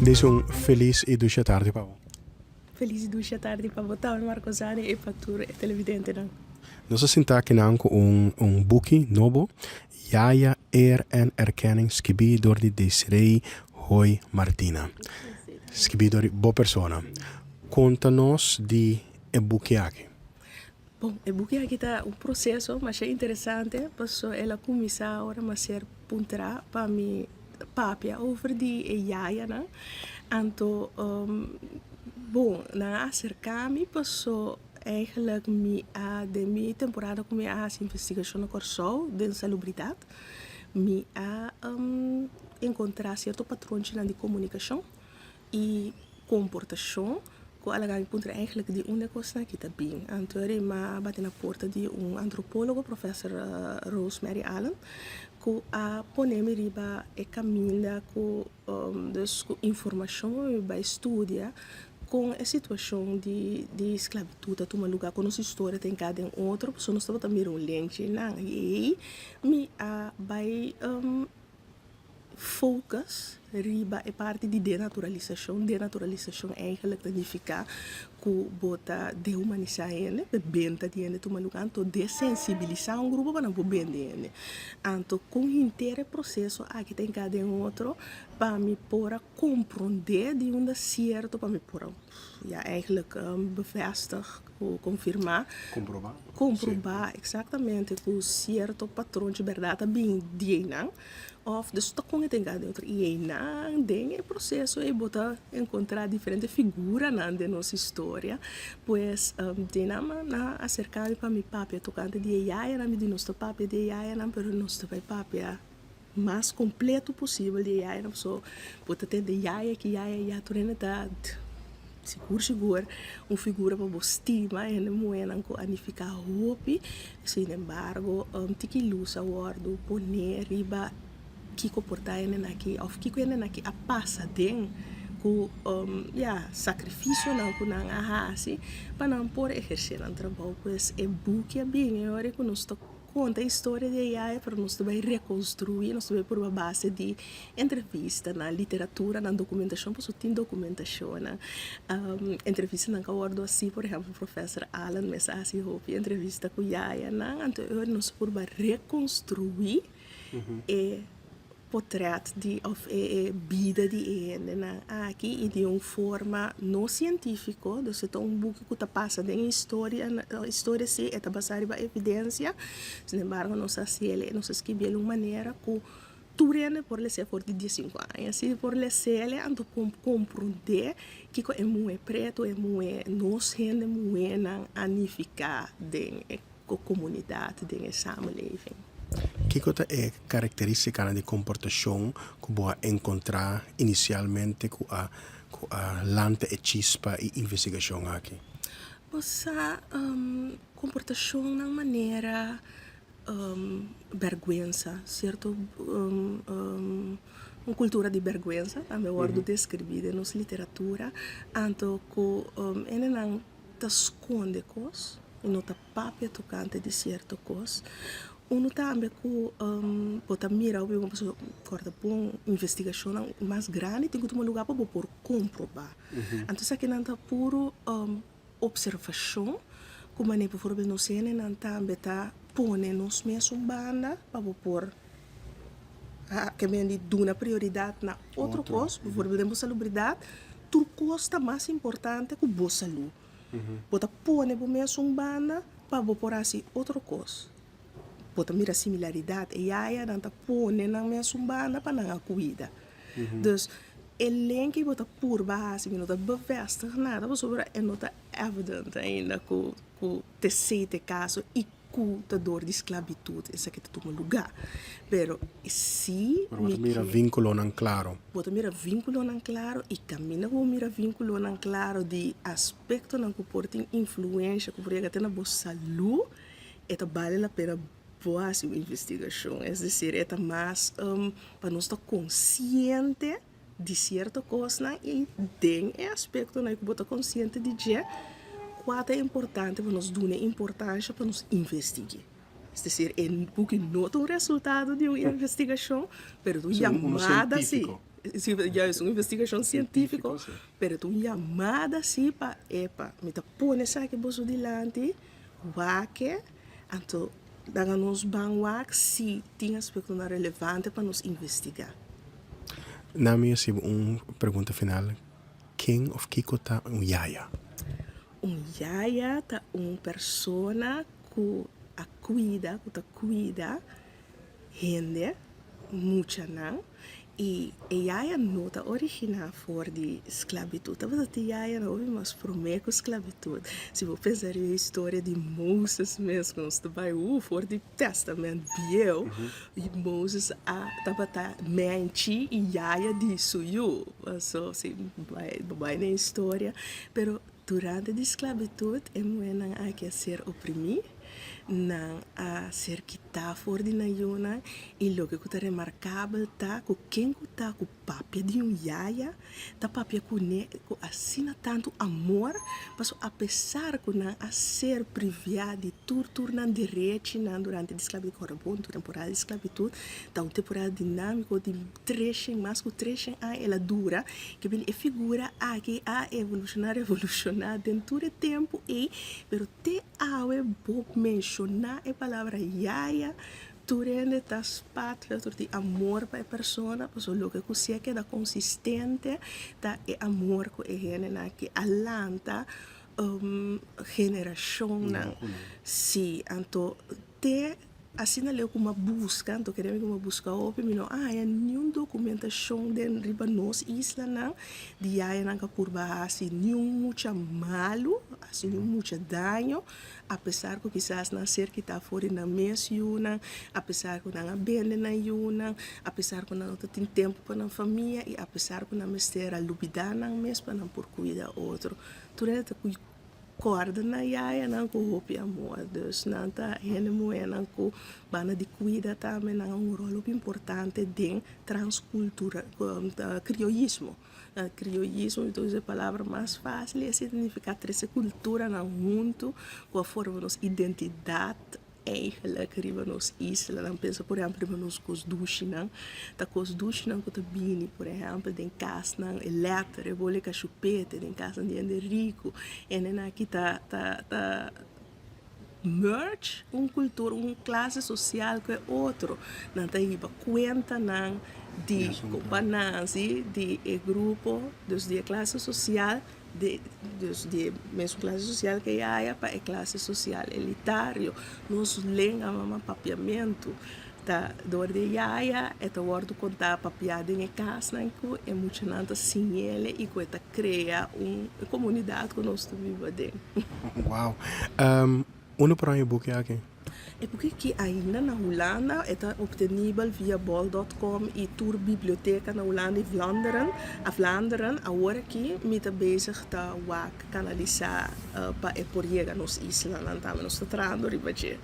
Desi un felis i dushi atardi pa bo. Felis i dushi atardi pa bo tambe Marcosani i pa tur e televidentenan. Nos a sinta akinan ku un un buki nobo, Yaya Eer en Erkenning skibí dor di Desiree Hoy Martina. Skibí dor di bo persona. Konta nos di e buki aki. Bon, e buki aki ta un proseso masha interesante paso el a kuminsá ora mi a ser puntrá pa mi papia over di e yayanan. Anto, bon, nan a aserká mi paso eigenlijk mi a den mi temporada ku mi a hasi investigashon na Kòrsou den salubridat mi a enkontrá sierto patronchinan di komunikashon. I komportashon ku a laga mi puntra eigenlijk di unda e kosnan aki ta bin. Anto e rima a bati na porta di un antropólogo, professor Rosemary Allen, ku a pone mi riba e kaminda ku dus ku informashon ku mi bai studia kon e situashon di di sklabitut a tuma lugá, kon nos historia ta hinká den otro, pasobra nos tabata mira un lenchi einan. I ei mi a bai Focus riba e parti di denaturalisashon. Denaturalisashon eigenlijk ta nifiká ku bo ta dehumanisá hende, e benta di hende tuma lugá, anto desensibilisá un grupo pa nan por bende hende. Anto kon henter e proseso aki ta hinká den otro pa mi por a komprondé di unda sierto pa mi por a ya eigenlijk bevestig o konfirmá. Komprobá. Komprobá eksaktamente ku sierto patronchi bèrdat a bin di einan. Of dus ta kon e ten gana den otro i einan den e proseso ei bo ta enkontrá diferente figuranan den nos historia. Pues den nan nan a aserká mi pa mi papia tokante di e yayanan, mi di nos ta papia di e yayanan pero nos ta bai papia mas kompleto posibel di e yayanan pasobra bo ta tende yaya aki yaya aya tur hende ta sigur sigur un figura pa bo stima hende muhénan ku a nifiká hopi. Sin embargo, tiki lus a wòrdu poné riba kiko por ta hendenan aki òf kiko hendenan aki a pasa den ku ya sakrifisionan ku nan a hasi pa nan por ehersé nan trabou. Pues e buki a bini e ora ku nos ta konta e historia di e yaya pero nos ta bai rekonstruí, nos ta bai purba base di Entrevistanan, literaturanan, dokumentashon pasobra tin dokumentashonnan. Entrevistanan ku a wòrdu hasi, por ehèmpel profèser Allen mes a hasi hopi entrevista ku yayanan, anto e ora nos purba rekonstruí e potrèt di òf e bida di e hendenan aki i di un forma no sientífiko, dus e ta un buki ku ta pasa den historia, historia si e ta basá riba evidensia, sinembargo nos a hasiel, nos a skibiel un manera ku Tur hende por les'é for di diesinku aña. Si por les'é anto komprondé kiko e muhé pretu, e muhé, nos hende muhénan a nifiká den e komunidat, den e samenleving. Kiko ta e karakterístikanan di komportashon ku bo a enkontrá inisialmente ku a ku a lanta e chispa i investigashon aki? Bo sa komportashonnan manera Bèrgwensa, sierto un kultura di bèrgwensa tambe wòrdu deskribí den nos literatura, anto ku hendenan ta skonde kos i no ta papia tokante di sierto kos. Unu tambe ku bo ta mira hopi bon pasobra kòrda bon investigashonnan mas grandi tin ku tuma lugá pa bo por komprobá. Anto esakinan ta puru. Observashon, ku manera bijvoorbeeld nos hendenan tambe ta pone nos mes un banda pa bo por ke men di duna prioridat na otro kos, bijvoorbeeld den bo salubridat, tur kos ta mas importante ku bo salú. Bo ta pone bo mes un banda pa bo por hasi otro kos. Bo ta mira similaridat, e yayanan ta pone nan mes un banda pa nan a kuida. Dus e lenki bo ta purba hasi mi no ta bevestig nada pasobra e no ta evident ainda ku ku t'esei ta e kaso i ku ta dor di sklabitut esaki ta tuma lugá. Pero si Pero bo ta mira vinkulonan klaro. Bo ta mira vinkulonan klaro i kaminda ku bo mira vinkulonan klaro di aspektonan ku por tin influensha ku por yega te na bo salú e ta bale la pena bo hasi un investigashon. Es desir, e ta mas pa nos ta konsiente di sierto kosnan i den e aspektonan ku bo ta konsiente di dje, kua ta importante pa nos duna e importansha pa nos investig'é. Es desir, e buki no ta un resultado di un investigashon, pero ta un yamada si. Si, juist, un investigashon sientífiko, pero ta un yamada sí pa, epa, mi ta pone esaki boso dilanti, wak e, anto laga nos ban wak si tin aspektonan relevante pa nos investigá. Na mi hasi bo un pregunta final, ken òf kiko ta un yaya? Un yaya ta un persona ku a kuida, ku ta kuida hende, muchanan, i e yaya no ta originá for di sklabitut. Tabata tin yayanan hopi mas promé ku sklabitut. Si bo pensa riba e historia di Moses mes ku nos ta bai for di Tèstamènt Bieu, Moses a tabata mènchi i yaya di su yu. So si bo bai na e historia, pero Durante di sklabitut e muhénan aki a ser oprimí, nan a ser kitá for di nan yunan i loke ku ta remarkabel ta ku ken ku ta ku papia di un yaya ta papia kuné ku asina tantu amor pasobra apesar ku nan a ser priviá di tur tur nan derechinan durante di sklabitut, kòrda bon temporada di sklabitut ta un temporada dinámiko di Treshen, mas ku treshen aña el a dura, ke bini e figura aki a evolushoná, revolushoná den tur e tempu ei, pero te awe bo menshoná e palabra yaya, tur hende ta spat tur tin amor pa e persona, pasobra loke ku si a keda konsistente ta e amor ku e hendenan aki a lanta generashonnan. Sí, anto te. Asina leu ku mi a buska, anto kere mi ku mi a buska hopi, mi no a haña niun dokumentashon den riba nos islanan di yayanan ku a purba hasi niun mucha malu, hasi niun mucha daño, apesar ku kisas nan ser kitá for di nan mes yunan, apesar ku nan a bende nan yunan, apesar ku nan no ta tin tempu pa nan famia i apesar ku nan mester a lubidá nan mes pa nan por kuida otro. Tur hende ta Kòrda nan yayanan ku hopi amor. Dus nan ta hende muhénan ku banda di kuida tambe nan a un ròl hopi importante den transkultura krioyismo. Krioyismo mi ta usa e palabra mas fásil e signifiká trese kulturanan huntu ku a forma nos identidat. Eigenlijk riba nos islanan, pensa por ehempel riba nos kos dushinan, ta kos dushinan ku ta bini por ehempel den kasnan e lèter, e bole kashupete, den kasnan di hende riku, hendenan aki ta ta ta merge un kultura, un klase sosial ku e otro, nan ta hiba kuentanan di kompanan, si, di e grupo, dus di e klase sosial. Di dus di e mesun klase sosial ke yaya pa e klase sosial elitario. Nos lenga mama papiamentu ta dor di e yaya e ta wòrdu kontá papiá den e kasnan ku e muchanan ta siñ'el i ku e ta krea un komunidat ku nos ta biba den. Wow. Unda por haña e buki aki? E buki aki ainda na Hulanda, e ta obtenibel via bol dot com i tur biblioteka na Hulanda i Vlaanderen, a Vlaanderen. Awor aki mi ta bezig ta wak kanalisá pa e por yega nos islanan tambe. Nos ta trahando riba dje.